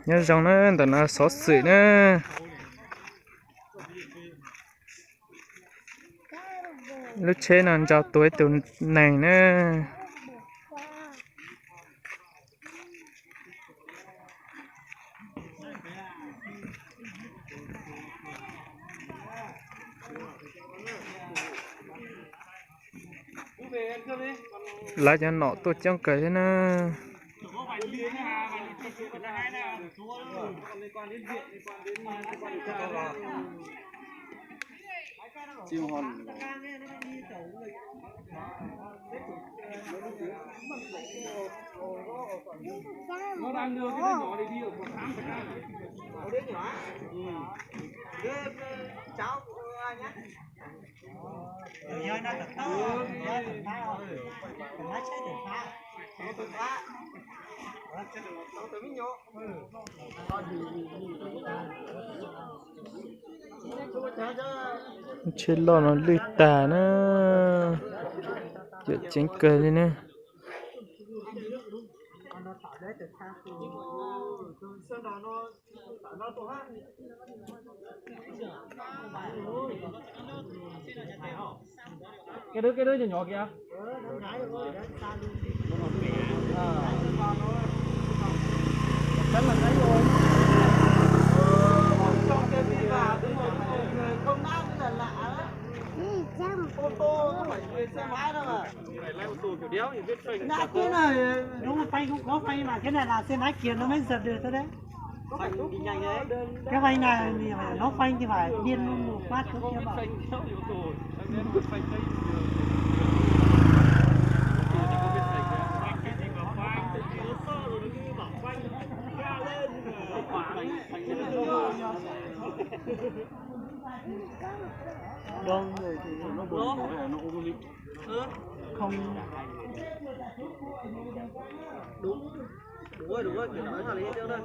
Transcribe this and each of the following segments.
Nyob zoo na, ntawm no xov xwm na. Lub tsheb no ntsau tuag ib tug neeg na. Lawv cov nom tuaj coob kawg thiab na. Tsheb loj no lwj tag na, cam ceeb kawg li ne. Cái đứa, cái đứa nhỏ nhỏ kìa. Cái này là xe máy kia nó mới giật được thôi đấy. Cái phanh này nó phanh thì phải điên luôn một phát trước kia bảo. Đông người thì nó buồn ngủ này, nó ôm đi. Không. Đúng, đúng rồi, đúng rồi, kiểu nói thật là như thế thôi.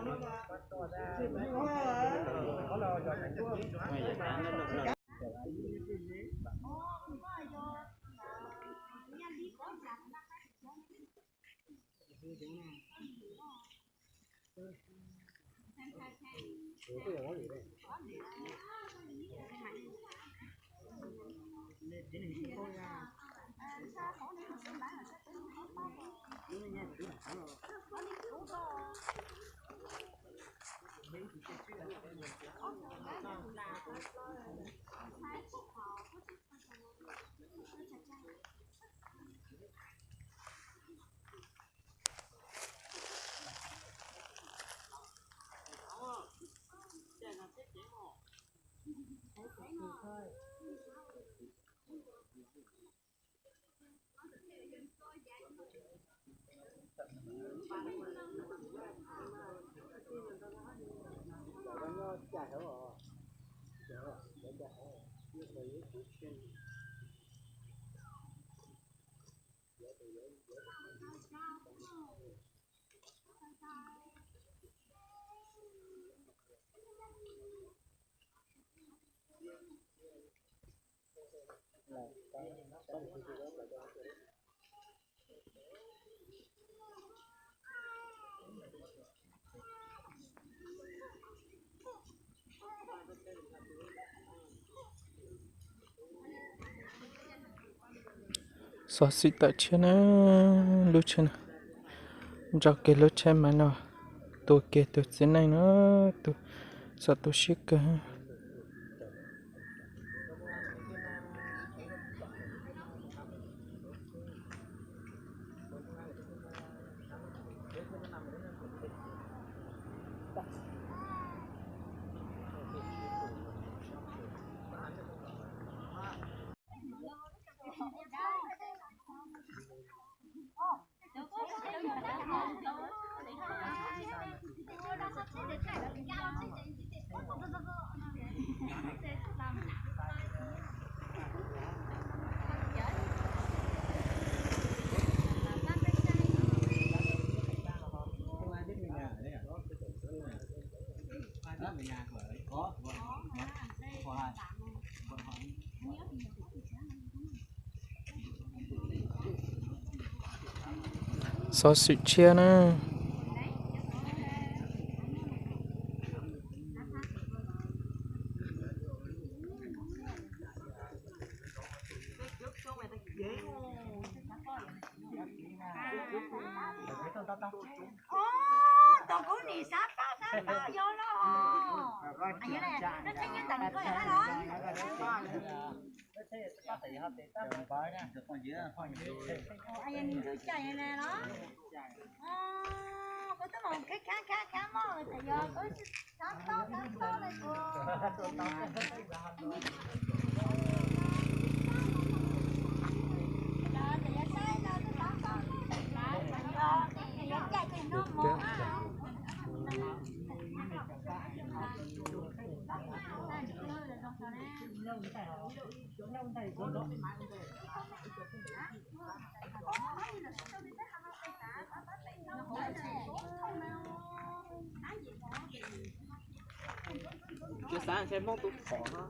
Xov xwm tawm tshiab na, lub tsheb no, nrau kiag lub tsheb mas no, tua kiag tus txiv neej no, tus, txom tu siab kawg. Xov xwm tshiab na. Tus kuv nim xav paub xav paub yog los. Yog li, lub tsheb nyob ntawm koj yog los? Yog nim nrug cai yog li los? Kuv twb mus khab khab khab khab mog, txawm yog kuv xav paub xav paub li kuv. Txawm yog saib no twb xav paub, txawm yog cai ces no mus. Tsis xav ntshe Hmoob tus phom no.